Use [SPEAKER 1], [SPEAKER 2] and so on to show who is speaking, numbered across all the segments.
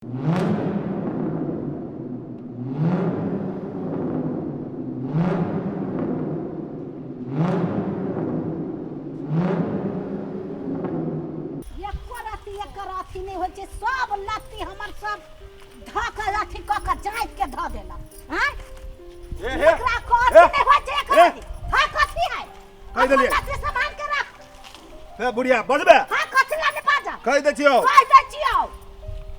[SPEAKER 1] एको रत्ती एकर अथी नहि होइ छै सब लत्ती हमर सब धऽ कऽ अथी कऽ कऽ जाँति के धऽ देलक आँय
[SPEAKER 2] हे हे
[SPEAKER 1] एकरा कथी नहि होइ छै एकर
[SPEAKER 2] हे।
[SPEAKER 1] अथी हाँ कथी है
[SPEAKER 2] कहि देलियै।
[SPEAKER 1] अपन लत्ती सम्हाल के रख
[SPEAKER 2] हे बुढ़िया बजबे
[SPEAKER 1] हाँ कथी ला नहि बाजब
[SPEAKER 2] कहि दै छियौ
[SPEAKER 1] कहि दै छियौ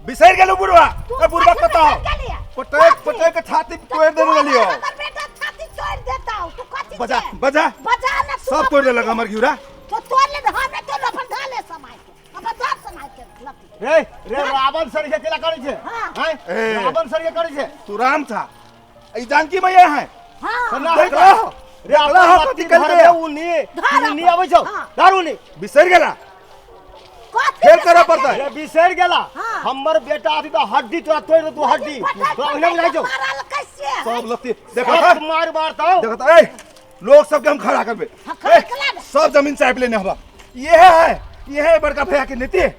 [SPEAKER 2] बिसरि गेलौ बुढ़वा
[SPEAKER 1] तू
[SPEAKER 2] ए बुढ़वा
[SPEAKER 1] कथी
[SPEAKER 2] कतऽ
[SPEAKER 1] बिसरि गेलियै?
[SPEAKER 2] पटक
[SPEAKER 1] कथी?
[SPEAKER 2] पटक के छाती
[SPEAKER 1] तऽ
[SPEAKER 2] तोड़ि देने
[SPEAKER 1] तोरा
[SPEAKER 2] रहलियौ
[SPEAKER 1] हमर बेटा छाती तोड़ि देतौ तू कथी
[SPEAKER 2] बजा
[SPEAKER 1] छै?
[SPEAKER 2] बजा
[SPEAKER 1] बजा ना तू
[SPEAKER 2] सब तोड़ि देलक हमर घिउरा
[SPEAKER 1] तो तोड़ ले हम नहि तोड़ अपन धऽ ले समाय के अपन धर समाय के लत्ती के
[SPEAKER 3] रे रे रावण सर के केला करै छै
[SPEAKER 1] हाँ।
[SPEAKER 3] हैं
[SPEAKER 2] ए।
[SPEAKER 3] रावण सर के करै छै
[SPEAKER 2] तू राम था ई जानकी मैया है
[SPEAKER 1] हाँ
[SPEAKER 3] ना
[SPEAKER 2] देख रहा
[SPEAKER 3] रे
[SPEAKER 2] देख रहा
[SPEAKER 3] अपन
[SPEAKER 2] कथी
[SPEAKER 3] लत्ती
[SPEAKER 2] कल
[SPEAKER 3] धर
[SPEAKER 2] दे
[SPEAKER 3] दे उनी
[SPEAKER 1] धर
[SPEAKER 3] उनी
[SPEAKER 1] अपन।
[SPEAKER 3] आबै छौ
[SPEAKER 1] हाँ।
[SPEAKER 3] धर उनी
[SPEAKER 2] बिसरि गेला
[SPEAKER 1] कथी
[SPEAKER 2] फेर
[SPEAKER 1] के
[SPEAKER 2] करऽ
[SPEAKER 1] सर
[SPEAKER 2] पड़तै।
[SPEAKER 3] रे बिसरि गेला
[SPEAKER 1] हाँ।
[SPEAKER 3] हमर बेटा अभी तो हड्डी तोरा तोड़ दे तू हड्डी
[SPEAKER 1] पटक
[SPEAKER 3] तोरा ओहिना बुझाइ छौ
[SPEAKER 1] मारल कैसे है?
[SPEAKER 2] सब लत्ती देख
[SPEAKER 3] सब मार मारतौ
[SPEAKER 2] देखत ए लोग सबके हम खड़ा करबे
[SPEAKER 1] हाँ, खड़ा
[SPEAKER 2] ए,
[SPEAKER 1] करा दे।
[SPEAKER 2] सब जमीन चाइप लेने हवा ये है ये है बड़का भैया के नीति हैं?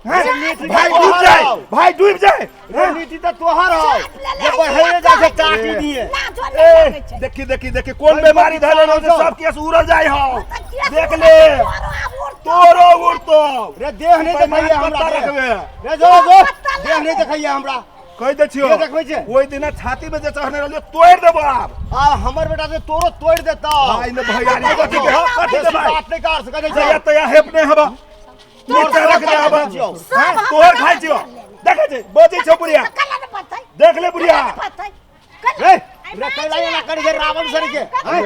[SPEAKER 3] नीति
[SPEAKER 2] भाई
[SPEAKER 3] तो
[SPEAKER 2] डूब
[SPEAKER 3] तोहर
[SPEAKER 2] जाए
[SPEAKER 3] हौ।
[SPEAKER 2] भाई डूब जाए
[SPEAKER 3] रे नीति तो तोहर हौ
[SPEAKER 1] चाप ले ले
[SPEAKER 3] जे बढ़ैले जाइ छै काटी दिए
[SPEAKER 1] ना जो नहीं
[SPEAKER 2] ए,
[SPEAKER 1] लगै छै
[SPEAKER 2] देखी देखी देखी कौन बीमारी धैले रहो से सब केस उड़ल जाए हो
[SPEAKER 1] तऽ केस
[SPEAKER 2] देख
[SPEAKER 1] उड़ल
[SPEAKER 2] ले
[SPEAKER 1] तोरो आब उड़तौ।
[SPEAKER 2] तोरो उड़तो
[SPEAKER 3] रे देह नहीं देखैया हमरा
[SPEAKER 2] पत्ता
[SPEAKER 3] रे।
[SPEAKER 2] रखबे
[SPEAKER 3] रे जो जो
[SPEAKER 1] पत्ता
[SPEAKER 3] देह नहीं देखैया हमरा
[SPEAKER 2] कहि दै छियो
[SPEAKER 3] के देखबै छै?
[SPEAKER 2] ओहि दिना छाती में जे चढ़ने रहलियो तोड़ि देबो आब
[SPEAKER 3] आ हमर बेटा से तोरो तोड़ देता
[SPEAKER 2] भाई ने भैयारी कथी के हो कथी के
[SPEAKER 3] बेसी
[SPEAKER 2] भाई
[SPEAKER 3] बात नहीं कर सकै छै
[SPEAKER 2] तैया तैया हेप नहीं हबा नीचा रख दे हबा
[SPEAKER 3] छियौ।
[SPEAKER 2] हैं? तोहर खाइ छियो देखै छै बजै छौ बुढ़िया
[SPEAKER 1] कला ने पड़तै
[SPEAKER 2] देख ले बुढ़िया
[SPEAKER 1] कला ने पड़तै कला
[SPEAKER 3] रे रे कैला एना करी छै रावण सर के हैं?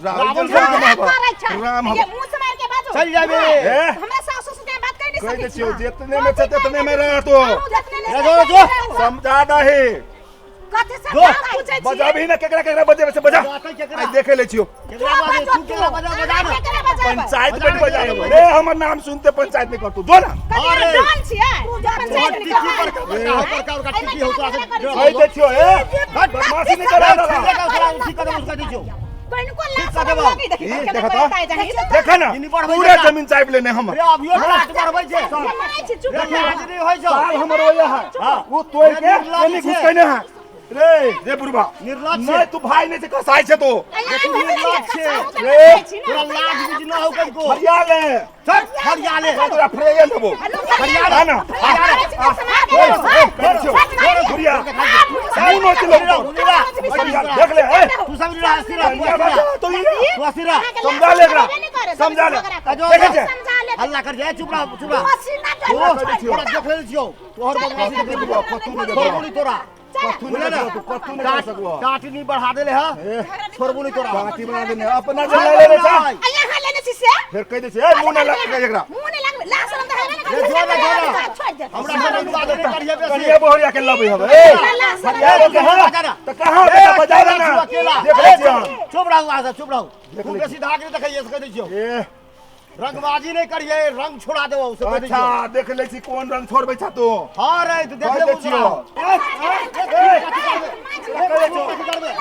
[SPEAKER 2] रावण
[SPEAKER 3] रावण
[SPEAKER 2] राम हबा
[SPEAKER 1] करै छै।
[SPEAKER 2] राम
[SPEAKER 4] ये
[SPEAKER 2] हबा
[SPEAKER 4] मुंह से मार के बाजू
[SPEAKER 3] चल जाबे
[SPEAKER 2] ए
[SPEAKER 4] हमरा सासू से बात कर नहीं
[SPEAKER 2] कहि
[SPEAKER 4] सकै
[SPEAKER 2] दै छियो जितने में छै तितने में रह तो
[SPEAKER 3] रे जो जो
[SPEAKER 2] समझा दही
[SPEAKER 1] कथी से
[SPEAKER 3] जो।
[SPEAKER 1] पड़तै?
[SPEAKER 2] बजा भी ना केकरा केकरा बजेबे से बजा
[SPEAKER 3] बजातै केकरा?
[SPEAKER 2] आई देखे ले छियो
[SPEAKER 3] केकरा बाजे तू केकरा बजा बजा ना
[SPEAKER 2] पंचायत में बजाए रे हमर नाम सुनते पंचायत नहीं करतू जो ना
[SPEAKER 3] अरे
[SPEAKER 4] डॉन छियै
[SPEAKER 3] तोहर टिकी बड़का बड़का हो बड़का बड़का टिकी हो तोरा से
[SPEAKER 2] कहि दै छियो ए बदमाशी नहीं करा दादा
[SPEAKER 3] ठीक कर देबो उसका दै छियो
[SPEAKER 4] कनको
[SPEAKER 3] ठीक
[SPEAKER 4] लाश
[SPEAKER 3] कर देबो।
[SPEAKER 4] लगी देखी
[SPEAKER 2] ई
[SPEAKER 4] केना
[SPEAKER 2] देखत
[SPEAKER 4] करता जाहि
[SPEAKER 2] देखा ना
[SPEAKER 3] इनी बढ़बै
[SPEAKER 2] पूरा
[SPEAKER 3] जेकरा।
[SPEAKER 2] जमीन चाइप लेने हम
[SPEAKER 3] रे अभियो लाट बढ़बै छै
[SPEAKER 4] मारै छी चुप
[SPEAKER 3] रे लाज नहीं होइ छौ
[SPEAKER 2] साल हमर ओया है
[SPEAKER 3] हाँ।
[SPEAKER 2] वो तोड़ के
[SPEAKER 3] निर्लज
[SPEAKER 2] एनी
[SPEAKER 3] छै।
[SPEAKER 2] घुस कने है रे रे बुढ़बा
[SPEAKER 3] निर्लज छै।
[SPEAKER 2] नहीं तू भाई नहीं छै कसाई छै तो
[SPEAKER 3] निर्लज छै।
[SPEAKER 2] रे
[SPEAKER 3] तोरा लाज बुझ न हो कनको
[SPEAKER 2] फरिया ले
[SPEAKER 3] चल फरिया ले
[SPEAKER 2] तो तोरा फरिया देबो
[SPEAKER 3] फरिया
[SPEAKER 2] हाँ ना बुढ़िया मुंह नोच लो देख ले ए
[SPEAKER 3] तू सब रह अस्थिर रह, तू
[SPEAKER 2] फरिया
[SPEAKER 3] अस्थिर रह।
[SPEAKER 2] बजा तो ये
[SPEAKER 3] तू अस्थिर रह।
[SPEAKER 2] समझा ले एकरा समझा ले देखे छै
[SPEAKER 3] हल्ला कर जाए चुप रह चुप रह
[SPEAKER 1] पसीना
[SPEAKER 3] तोरा
[SPEAKER 1] जल
[SPEAKER 3] तोरा देख ले छियौ तोहर बदमाशी देख ले
[SPEAKER 2] कथू नहीं देखबो।
[SPEAKER 3] छोड़बो नहीं तोरा
[SPEAKER 2] कथू नहीं देखबो तू कथू नहीं कर सकबो
[SPEAKER 3] टाटी नहीं बढ़ा देले हा छोड़बो नहीं तोरा
[SPEAKER 2] बाती बना देने अपना जला ले रे चा
[SPEAKER 4] यहाँ लेने छी से
[SPEAKER 2] फिर कह दे छै ए मुंह ना लग एकरा
[SPEAKER 4] मुंह नहीं लागबे लाश शरम तऽ हेबे
[SPEAKER 3] रे जो ना जो ना
[SPEAKER 1] छोड़ दे
[SPEAKER 3] हमरा से बात नहीं करिए बेसी
[SPEAKER 2] करिए बोहरिया के लबे हवे ए
[SPEAKER 3] ए,
[SPEAKER 2] बोल के
[SPEAKER 3] बजा ना।
[SPEAKER 2] तो कहां बेटा बजा ना
[SPEAKER 3] अकेला
[SPEAKER 2] देख ले छियै हम।
[SPEAKER 3] चुप रहू वहां से चुप रहू
[SPEAKER 2] देख
[SPEAKER 3] तू
[SPEAKER 2] ले।
[SPEAKER 3] बेसी धाक नहीं देखैए से कह दै छियौ
[SPEAKER 2] ए
[SPEAKER 3] रंगबाजी नहीं करिए रंग छोड़ा देबो से कह दै
[SPEAKER 2] अच्छा
[SPEAKER 3] छियौ
[SPEAKER 2] देख ले छी कोन रंग छोड़बै छा तू
[SPEAKER 3] हां रे तू देख
[SPEAKER 2] कह
[SPEAKER 3] ले
[SPEAKER 2] दै छियौ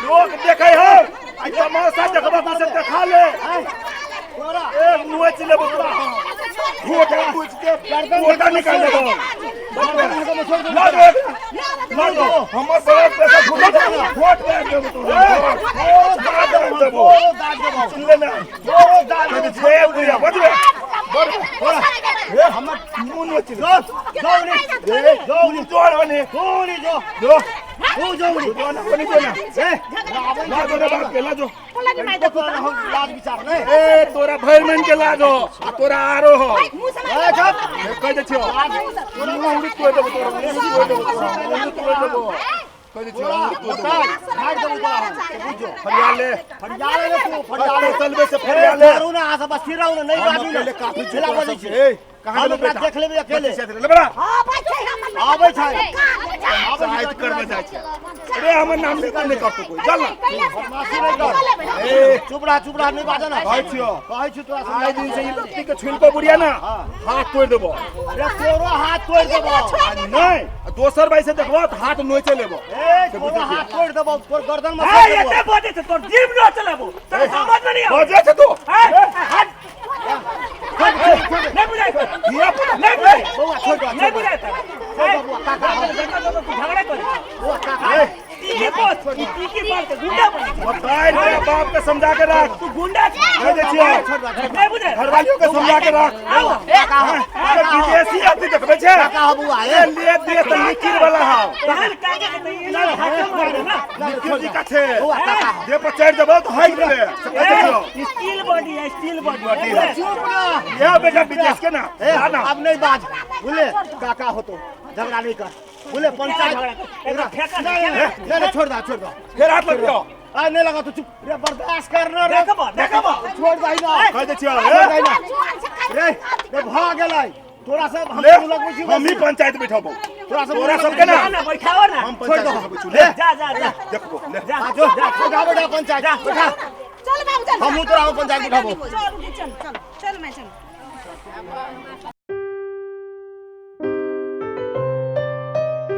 [SPEAKER 2] लोग देखै है आई तमाशा देखबा तो से देखा ले
[SPEAKER 3] तोरा
[SPEAKER 2] एक नोच लेबो तोरा घोटा पूछ के गोटा निकाल देबो ला दो ला दो हमर ब्लड प्रेशर घुटल वोट दे देबो तोरा दाद देबो सुन ले ना
[SPEAKER 3] तोरो दाद
[SPEAKER 2] कह दै छियै ए बुढ़िया बजबे
[SPEAKER 3] ए हमर
[SPEAKER 2] मुंह नोच ले
[SPEAKER 3] जो जो नी
[SPEAKER 2] ए जो जोड़ होने
[SPEAKER 3] तू नी जो
[SPEAKER 2] जो
[SPEAKER 3] तू जो नी
[SPEAKER 2] जो ना होने जो ना
[SPEAKER 3] ए रावण
[SPEAKER 2] ला दो ना बाप के ला दो
[SPEAKER 3] तोरा लाज विचार नहीं
[SPEAKER 2] ए तोरा भरि मन के लाज हो आ तोरा आरो हो
[SPEAKER 3] ए चुप
[SPEAKER 2] ए, कह दै छियौ मुंह उड़ी तोड़ देबो तोरा मुंह तोड़ देबो तोरा मुंह तोड़ देबो कह दै छियौ
[SPEAKER 3] तोरा
[SPEAKER 2] मुंह तोड़ देबो
[SPEAKER 3] मार देबो तोरा बुझो
[SPEAKER 2] फरिया ले
[SPEAKER 3] फरिया ले तू फरिया ले
[SPEAKER 2] चलबे से फरिया ले
[SPEAKER 3] मारू ना आसा बस रहू ना नहीं
[SPEAKER 2] हम
[SPEAKER 3] बाजू ना
[SPEAKER 2] अकेले काफी
[SPEAKER 3] झेला बजै
[SPEAKER 2] छी
[SPEAKER 3] छै
[SPEAKER 2] ए कहाँ
[SPEAKER 3] हम
[SPEAKER 2] गेलो
[SPEAKER 3] एकरा
[SPEAKER 2] बेटा
[SPEAKER 3] देख लेबै अकेले
[SPEAKER 2] ले बड़ा
[SPEAKER 1] आबै छै हमर बेटा।
[SPEAKER 3] आबै छै
[SPEAKER 1] आबै
[SPEAKER 2] साइड करबे जाइ छै अरे हमर नाम लेते नहीं करतो कोई चल ना
[SPEAKER 3] बदमाशी नहीं कर ए चुप रह चुप रह नहीं बाजा ना
[SPEAKER 2] कहै छियौ
[SPEAKER 3] कहै छी तोरा
[SPEAKER 2] आइ दिन से ई लत्ती के छुलको बुढ़िया ना हाथ तोड़ देबो
[SPEAKER 3] रे तोरो हाथ तोड़ देबो
[SPEAKER 2] आ नहीं आ दोसर भाई से देखबो तऽ हाथ नोचे लेबो
[SPEAKER 3] ए तोरो हाथ तोड़ देबो तोर गर्दन में
[SPEAKER 5] ए
[SPEAKER 3] छोड़ देबो
[SPEAKER 5] एते बजै छै तोर जीभ न चलेबो तोरा समझ में नहीं आबै
[SPEAKER 2] बजे छै तू
[SPEAKER 5] ए, हाथ नहीं बुझाइ
[SPEAKER 2] धिया पुता
[SPEAKER 5] नहीं बुझाइ
[SPEAKER 3] बौआ छोड़ दो
[SPEAKER 5] नहीं बुझाइ
[SPEAKER 3] छोड़ दो बुआ काका हो।
[SPEAKER 5] झगड़ा कर
[SPEAKER 3] बुआ काका
[SPEAKER 5] तीखे पर तीखे पर के गुंडा बन।
[SPEAKER 2] बताए तेरा बाप के समझा के रख।
[SPEAKER 5] तू गुंडा
[SPEAKER 2] कह दे छियो।
[SPEAKER 3] छोड़ दो छोड़ दो।
[SPEAKER 5] नहीं बुझे।
[SPEAKER 2] घरवालियों के समझा के रख।
[SPEAKER 5] आओ।
[SPEAKER 3] काका हो।
[SPEAKER 2] अरे विदेशी आदमी देखबे छे।
[SPEAKER 3] काका हो बुआ
[SPEAKER 2] ए
[SPEAKER 3] ए
[SPEAKER 2] ले दे त निकिर वाला हाव।
[SPEAKER 5] यार काका के तो ये ना हाथ मार दे ना।
[SPEAKER 2] निकिर जी का छे।
[SPEAKER 3] बुआ काका हो।
[SPEAKER 2] जे पर चढ़ जबो तो हाइट गेले। से कह दे छियो।
[SPEAKER 5] स्टील बॉडी है, स्टील बॉडी।
[SPEAKER 2] बॉडी है।
[SPEAKER 3] चुप ना।
[SPEAKER 2] ये बेटा विदेश के ना।
[SPEAKER 3] ए
[SPEAKER 2] ना ना।
[SPEAKER 3] अब नहीं बाज बोले काका हो तो झगड़ा नहीं कर बोले पंचायत
[SPEAKER 5] एकरा फेंका
[SPEAKER 3] नहीं नहीं नहीं नहीं, छोड़ दो छोड़ दो।
[SPEAKER 2] फिर हाथ लग गयो।
[SPEAKER 3] आ नहीं लगा तो चुप रे बर्दाश्त करना रे।
[SPEAKER 5] देखबो देखबो।
[SPEAKER 3] छोड़ दही ना।
[SPEAKER 2] कह दे छियो।
[SPEAKER 3] छोड़
[SPEAKER 2] ए
[SPEAKER 3] दही ना। रे रे भाग गेलै तोरा सब हम
[SPEAKER 2] ले
[SPEAKER 3] लगबै छी
[SPEAKER 2] हम ही पंचायत बैठबो।
[SPEAKER 3] तोरा सब
[SPEAKER 2] तोरा सबके ना।
[SPEAKER 5] ना ना बैठाओ ना।
[SPEAKER 2] हम
[SPEAKER 3] छोड़
[SPEAKER 2] पंचायत
[SPEAKER 3] दो।
[SPEAKER 2] बैठबो छु। ले
[SPEAKER 5] जा जा जा।
[SPEAKER 2] देखबो ले।
[SPEAKER 5] जा
[SPEAKER 3] आ जो बैठा बैठा पंचायत बैठा।
[SPEAKER 4] चल बाबू चल।
[SPEAKER 3] हमहूँ तोरा हम पंचायत बैठाबो।
[SPEAKER 4] चल चल चल मैं चल।